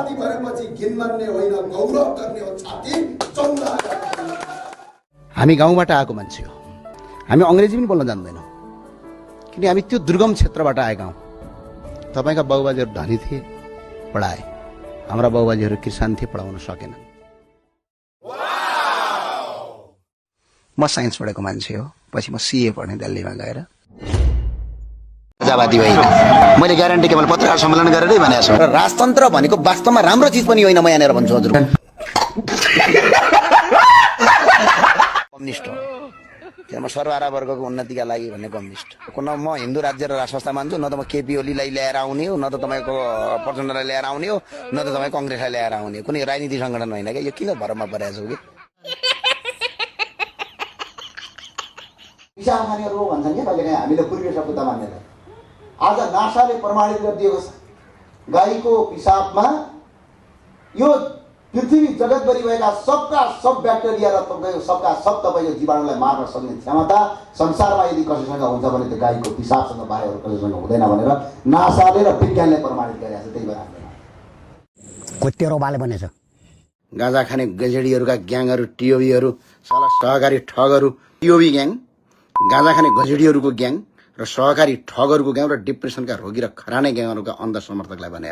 जाति भएपछि घिन मान्ने होइन गौरव गर्ने हो छाती चौडा गर्ने। हामी गाउँबाट आएको मान्छे हो, हामी अंग्रेजी पनि बोल्न जान्दैनौँ किन हामी त्यो दुर्गम क्षेत्रबाट आएका हौँ। तपाईका बाबुबाजेहरू धनी थिए, पढाए, हाम्रा बाबुबाजेहरू किसान थिए, पढाउन सकेन। म साइन्स पढेको मान्छे हो, पछि म सीए पढ्ने दिल्लीमा गएर प्रजावादी होइन। मैले ग्यारेन्टी केवल पत्रकार सम्मेलन गरेरै भनेको छु। र राजतन्त्र भनेको वास्तवमा राम्रो चिज पनि होइन, म यहाँनिर भन्छु हजुर। कम्युनिस्ट हो, म सर्वहारा वर्गको उन्नतिका लागि भन्ने कम्युनिस्ट। न म हिन्दू राज्य र राष्ट्र संस्था मान्छु, न त म केपी ओलीलाई ल्याएर आउने हो, न त तपाईँको प्रचण्डलाई ल्याएर आउने हो, न त तपाईँ कङ्ग्रेसलाई ल्याएर आउने हो। कुनै राजनीतिक सङ्गठन होइन क्या, यो किन भरमा परेको छु कि पिसाब खानेहरू भन्छन् क्या कहिले काहीँ हामीले पूर्वीय सभ्यता मानेर। आज नासाले प्रमाणित गरिदिएको छ गाईको पिसाबमा यो पृथ्वी जगतभरि भएका सबका सब ब्याक्टेरिया र सबका सब तपाईँको जीवाणुलाई मार्न सक्ने क्षमता संसारमा यदि कसैसँग हुन्छ भने त्यो गाईको पिसाबसँग बाहेक अरू कसैसँग हुँदैन भनेर नासाले र विज्ञानले प्रमाणित गरेको छ। त्यही भएर कोत्तेरोबाले भनेछ गाँजा खाने गजेडीहरूका ग्याङहरू, टिओबीहरू, साला सहकारी ठगहरू, टिओबी ग्याङ, गाँजा खाने गजेडीहरूको ग्याङ र सहकारी ठगहरूको ग्याङ र डिप्रेसनका रोगी र खराने ग्याङहरूका अन्ध समर्थकलाई भने